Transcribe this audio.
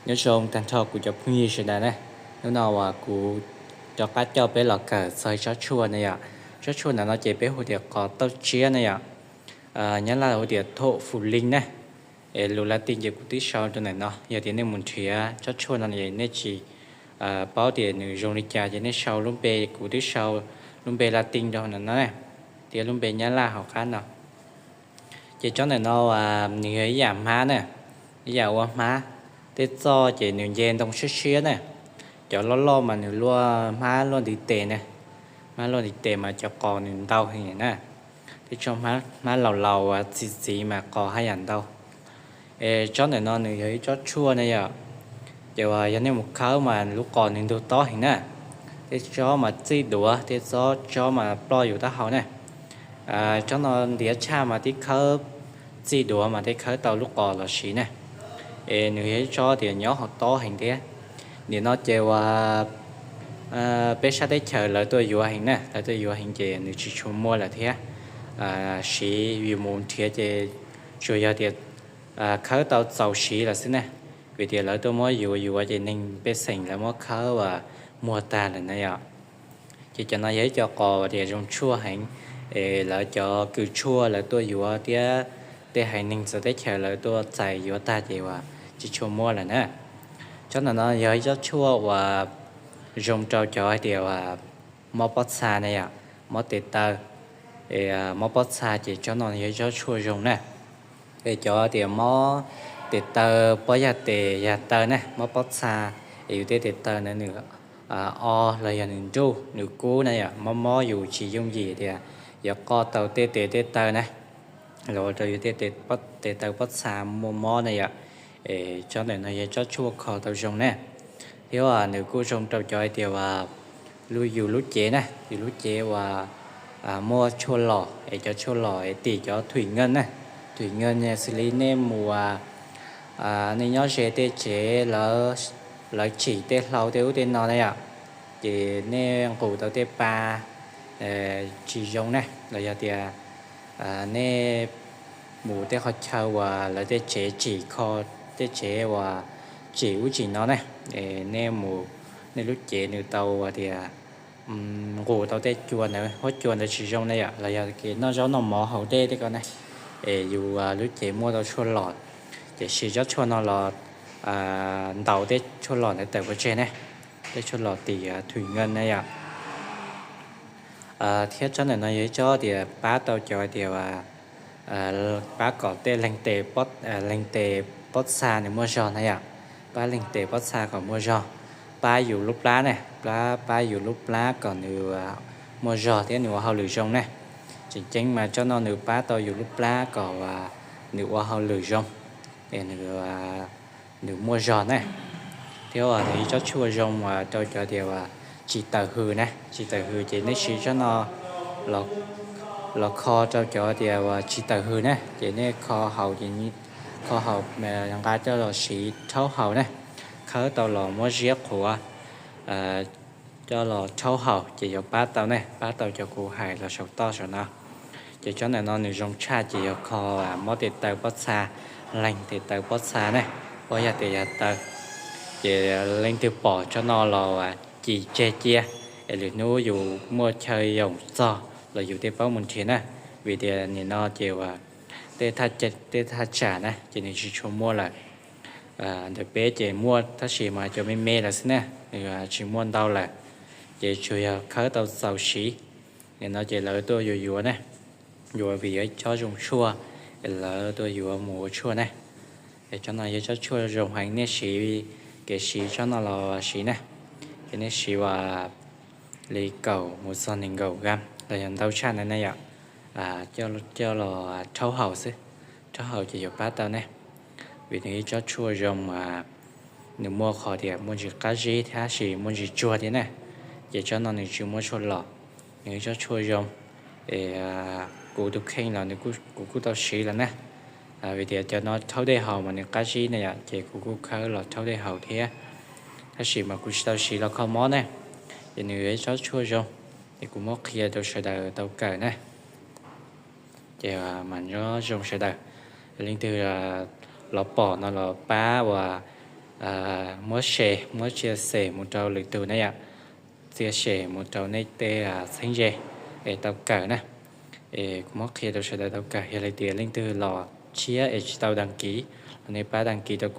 Nyob zoo tag nrho kuv cov phooj ywg sawv daws ne, hnub no uas kuv rov qab coj peb los kawm txog tsob tshuaj ne yom. Tsob tshuaj ntawm no ces peb hu tias qos tauj tsiab ne yom. Nyab laj hu tias thổ phù linh ne. Es lus Latin ces kuv twb sau rau ntawm no, yog tias nej mus nrhiav tsob tshuaj no nej tsis paub tias nws zoo li cas ces nej sau lub npe, kuv twb sau lub npe Latin rau ntawm no thiab lub npe Nyab laj hauv qab no. Ces tsob ntawm no nws yog ib yam hmab na, ib yam ua hmab. Tej txoj ces nws nce ntoo siab siab na, cov loj loj mas nws luaj hmab luaj ntiv tes na, hmab luaj ntiv tes mas cov qos nws ntau heev na. Tej tsob hmab laus laus uas txi txiv mas qos haj yam ntau. Es tsob ntawm no nws yog ib tsob tshuaj na yom, ces uas yog nej mus khawb mas lub qos nws ntug tob heev na. Tej tsob mas txij duav, tej tsob tsob mas ploj yus taub hau na. Tsob no ntiav tshaj mas tib khawb txij duav mas tej khawb tau lub qos los siv na. Es nws yog ib tsob tias nyob hauv tob heev thiab. Nim no ces uas peb sab teb chaws lawv tuaj yuav heev na, lawv tuaj yuav heev ces nws tsis tshua muaj lawm thiab. Siv yus mus nrhiav ces tsuas yog tias khawb tau txaus siv lawm xwb ne, vim tias lawv tuaj muab yuav yuav ces neeg pej xeem lawv muab khawb uas muag tag lawm na yom. Ces cov no yog ib co qos tias zoo tshuaj heev, es lawv cov kws tshuaj lawv tuaj yuav thiab tej haiv neeg txawv teb chaws lawv tuaj txais yuav tag ces uas tsis tshua muaj lawm na. Tsob ntawm no yog ib tsob tshuaj uas zoo rau cov hais tias uas mob pob txha na yom, mob tes taw. Mob pob txha ces tsob no yog ib tsob tshuaj zoo na. Es cov tias mob tes taw, pob yag tes yag taw na, mob pob txha, es yus tej tes taw na nws o los yog nws nruj nws kub na yom, mob mob yus tsis yooj yim tias yuav qoj tau tej tes tej taw na, los ua rau yus tej tes taw pob txha muaj mob na yom. Es tsob ntawm no yog tsob tshuaj kho tau zoo na, thiab nws kuj zoo rau cov hais tias uas yus lub cev na, yus lub cev uas muaj tshuaj los es cov tshuaj los es tim cov thwm nkeej na, thwm nkeej xws li nej mus, nej nyob ze tej tsev lawv tsim tej hlau tej ub tej no na yom, ces nej nqus tau tej pa tsis zoo na, los yog tias nej mus tej qhov chaw uas lawv tej tsev tsim kho, tej tsev uas tsim ub tsim no ne, nej mus, nej lub cev nws tau tias nqus tau tej cua ntawd, huab cua ntawd tsis zoo na yom, los yog kev noj zaub noj mov haus dej tej ko na, es yus lub cev muaj tau tshuaj los, ces siv tsob tshuaj no los ntaus tej tshuaj los ntawd tawm pov tseg ne, tej tshuaj los tim thwm nkeej na yom. Thiab tsob ntawm no yog ib tsob tias pab tau cov tias pab kom tej leeg tes pob txha nws muaj zog na yom, pab leeg tes pob txha kom muaj zog, pab yus lub plab ne, pab, pab yus lub plab kom nws muaj zog thiab nws ua hauj lwm zoo ne. Tseem ceeb mas tsob no nws pab tau yus lub plab kom nws ua hauj lwm zoo, es nws muaj zog na. Thiab nws ib tsob tshuaj zoo rau cov tias tsis tawm hws na, tsis tawm hws ces nej siv tsob no los kho rau cov tias tsis tawm hws na, ces nej kho haus ces kho haus nqa coj los siv rhaub haus na, khawb tau los muab ziab qhuav coj los rhaub haus ces yuav pab tau ne, pab tau cov kuv hais los saum toj saum no. Ces tsob ntawm no nws zoo tshaj ces yog kho mob tes taw pob txha, leeg tes taw pob txha ne, pob yag tes yag taw. Ces leej twg pom tsob no los ci tseg cia, es lwm hnub yus muaj chaw yoom txog los yus thiaj paub mus nrhiav na, vim tias nim no ces uas tej thaj tsam na ces nws tsis tshua muaj lawm. Ntawm peb ces muaj tab sis mas cov me me lawm xwb na, nws tsis muaj ntau lawm, ces tsuas yog khawb tau txaus siv. Nim no ces lawv tuaj yuav yuav ne, yuav vim yog ib tsob zoo tshuaj, es lawv tuaj yuav mus ua tshuaj ne. Es tsob no yog tsob tshuaj zoo heev, nej siv, kev siv tsob no los siv na, ces nej siv uas li kaum mus txog nees nkaum gram los yog ntau tshaj ntawd na yom, coj los rhaub haus xwb, rhaub haus ces yuav pab tau ne, vim nws ib tsob tshuaj zoo, nws muaj qhov tias muaj ntsis qab zib thiab sis muaj ntsis tsuag thiab na, ces tsob no nws tsis muaj tshuaj los, nws ib tsob tshuaj zoo. Es kuv tus kheej los nws, kuv kuj tau siv lawm na, vim tias cov no rhaub dej haus mas nws qab zib na yom, ces kuv kuj khawb los rhaub dej haus thiab, tab sis mas kuv tsis tau siv los kho mob ne, ces nws yog ib tsob tshuaj zoo, ces kuv muab qhia rau sawv daws tau kawm na. Ces mas nyob zoo sawv daws, leej twg los pom no los pab uas muab share, muab chia sẻ mus rau lwm tus na yom, chia sẻ mus rau nej tej txheeb ze es tau kawm na. Es kuv muab qhia rau sawv daws tau kawm, yog li tias leej twg los tshiab es tsis tau đăng ký los nej pab đăng ký rau